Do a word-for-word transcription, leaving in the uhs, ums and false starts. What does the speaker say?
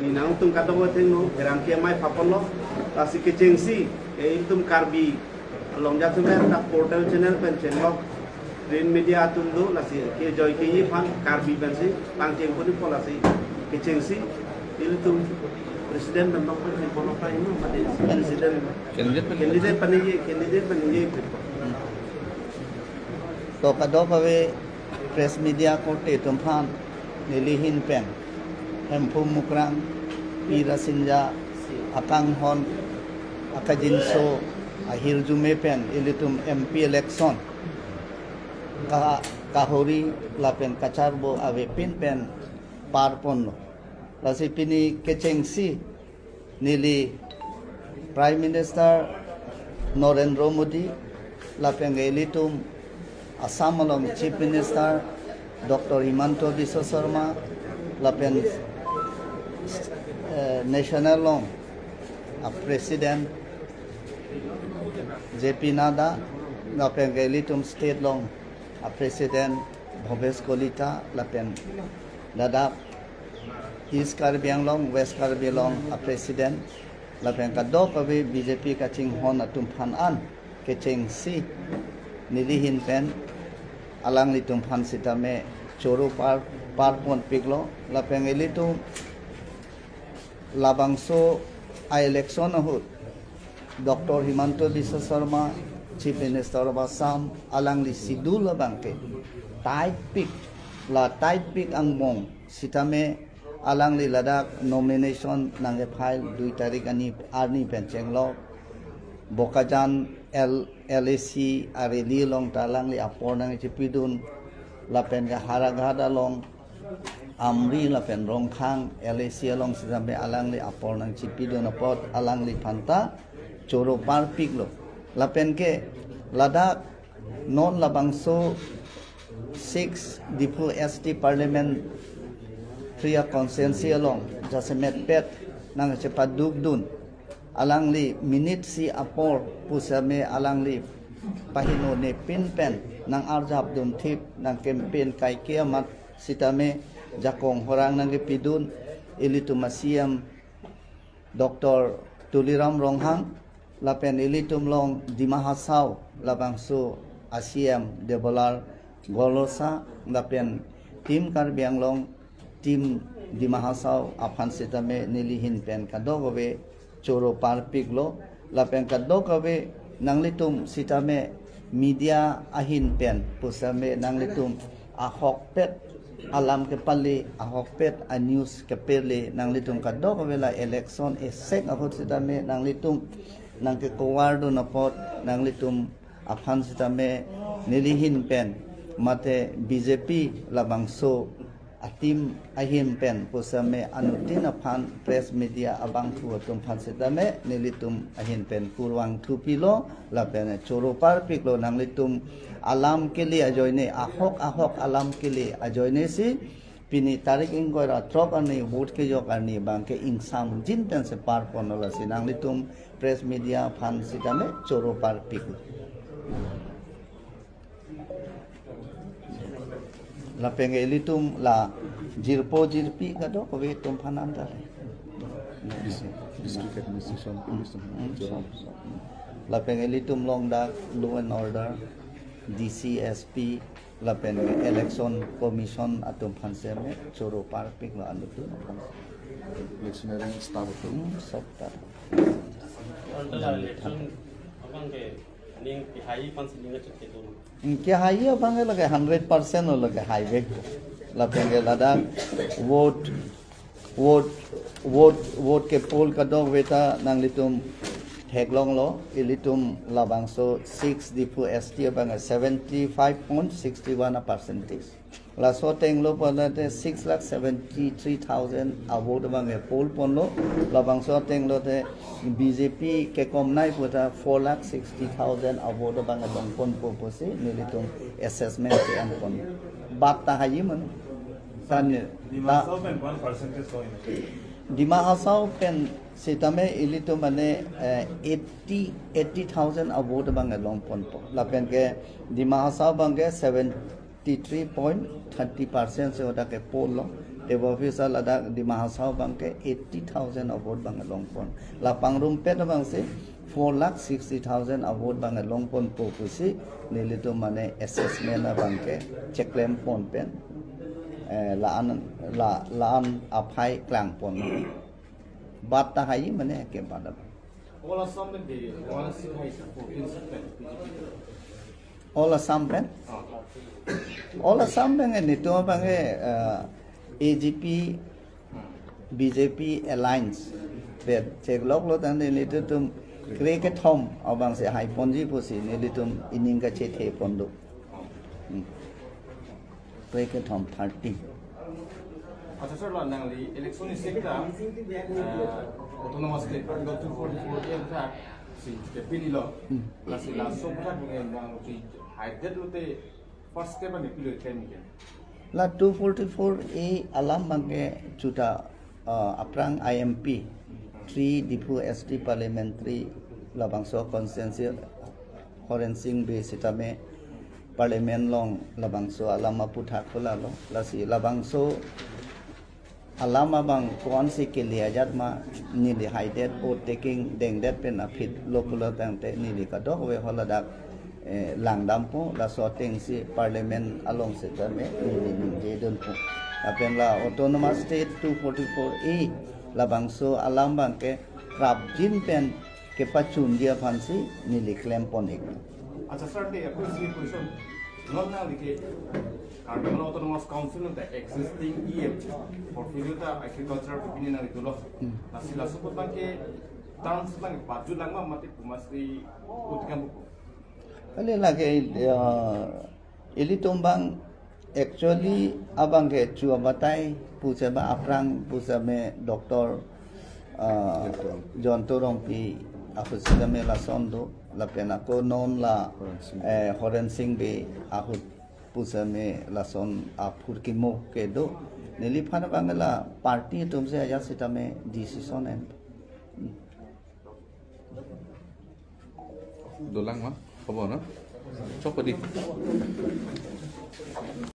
Nangtum kadokave athengno pherangke amei phaponlo, lasi kechengsi, eh, itum Karbi along jasemet dak portal channel pen chenglok, print media atum do, lasi kejoi keji aphan Karbi pensi pangcheng pon-ikpo, lasi kechengsi ilitum president pen bang pen pon-ok ta ino, mate president Candidate pen. Candidate pen ye, candidate pen ye. To kadokave press media korte atum aphan neli ahin pen Hemphu Mukrang, Pi Rasinja akanghon, akajinso, ahirjume pen ilitum M P election ka, kahori lapen kacharbo avepin pen parponlo. Lasi pini kechengsi neli Prime Minister Narendra Modi lapen ilitum Assam along Chief Minister Doctor Himanta Biswa Sarma lapen, eh, national along a President J P Nadda lapen ilitum state along a President Bhabesh Kalita lapen ladak East Karbi Anglong, West Karbi Anglong a President lapen kadokave B J P kachinghon atum aphan an kechengsi neli ahin pen alanglitum aphan sitame choro par, parponpiklo lapen ilitum labangso a election ahut Doctor Himanta Biswa Sarma, Chief Minister of Assam, alangli schedule abangke tight pik, la tight pik angbong sitame alangli ladak nomination nangke-file dui tarik ani arni pen chenglok. Bokajan L, L A C a rally along ta alangli apor nangchipidun, lapen ke Howraghat along, Amri lapen Rongkhang L A C along sitame alangli apor nangchipidun apot alangliphan ta choro parpiklo. Lapen ke ladak non labangso six Diphu S T parliamentary constituency along jasemetpet nangchepadukdun, alangli minute isi apor pusitame alangli pahinone pin pen nang-arjapdunthip, nang campaign kaike amat sitame jakong horang nangkepidun ilitum a C M Doctor Tuliram Ronghang lapen ilitum along Dima Hasao labangso a C M Debolal Gorlosa lapen Team Karbi Anglong, Team Dima Hasao aphan sitame neli ahin pen kadokave choro parpiklo lapen kadokave nanglitum sitame media ahin pen pusitame nanglitum ahokpet alam kepale, ahokpet a news kepale, nanglitum kadokave la election esek ahut sitame nanglitum nangke-cover dun apot nanglitum aphan sitame neli ahin pen mate B J P labangso a team ahin pen pusitame anuttin aphan press media abangphu atum aphan sitame nelitum ahin pen kurvangthu pilo lapen choro parpiklo, nanglitum alam kele ajoine, ahok ahok alam kele ajoine si pini tarik ingkoi ra throk arni vote kejok arni abangke ingsamjin pensi parponlo, lasi nanglitum press media aphan sitame choro parpik. Lapen ilitum la jirpo jirpi kadokave atum aphan anta le. Dis-, district administration, police atum. Hmm, so, so. Lapen ilitum along dak law and order, D C, S P, lapen election commission atum aphan sitame choro parpiklo anuttin aphan. Electioneering staff atum. Hmm, sob ta. Election abangke ning kehai aphansi ning kachot kedo. Kehai abangke lake hundred percent lo, lake haivek. Lapen ke ladak vote, vote, vote, vote ke-poll kadokave ta nanglitum theklonglo, ilitum labangso six Diphu S T abang seventy five point six one a percentage. Laso ateng lo pon late six lakh seventy three thousand a vote abang ke-poll ponlo, labangso ateng lote B J P kekomnei pu ta four lakh sixty thousand a vote abang ke-long ponpo pusi nelitum assessment ke-en pon. Bat ta haji mane. Tan Dima ta Hasao pen one percentage ko ini. Dima Hasao pen sitame ilitum mane, eh, eighty, eighty thousand a vote abang ke-long ponpo. Lapen ke Dima Hasao abang ke seven three point thirty percent si hadak ke-poll lo. Tebo officer ladak Dima Hasao abangke eighty thousand a-vote abang longpon. La pangrumpet abangsi four lakh sixty thousand a-vote abang longponpo pusi nelitum mane assessment abangke cheklempon pen, eh, la-an, la, la-an aphai klangpon. Bat tahai mane ke bat abang. All Assam pen de, one seat hai, fourteen seat pen, B J P. All Assam pen? Ah. All Assam pen ke nelitum abangke, eh, A G P, B J P alliance pen chekloklo tangte nelitum krekethom abangsi haiponji pusi nelitum ining kachethepon do. Hmm. Krekethom thirty. Accha sir, la nangli election isi ta, eh, autonomous state Article two forty-four A athak si kepinilo. Hmm. Lasi laso athak nangli haidet lote first step ani pilo iklem ke? La two forty-four A alam abangke chuta, eh, aphrang I M P, three Diphu S T parliamentary labangso constituency Horensing Bey sitame parliament along labangso alam aputhak ko lalo. Lasi labangso alam abang ko-ansi kele ajat ma neli haidet, vote taking dengdet pen aphi lo pulo tangte neli kadokave haladak, eh, langdampo, laso atengsi parliament along sitame neli ningjedunpo. Lapen la autonomous state two forty-four A labangso alam abangke prapjin pen kepachunji aphansi neli klempon ik. Accha sir, te ako isi question. Non nangli ke Karbi Anglong Autonomous Council ta existing E M portfolio ta agriculture pine nangli dolo. Hmm. Lasi laso apot abangke terms abang pajut lang ma mate komatsi utkam buku? Kali lake, eh, ilitum abang actually abangke chu abatai pusitame aphrang pusitame Doctor, ah, Jayanta Rongpi ahut sitame lason do, lapen ako non la, Horensing. Eh, Horensing Bey ahut pusitame lason aphurkimo kedo. Neliphan abang la party atumsi ajat sitame decision en. Hmm. Dolang ma, khobor na? Chok padi.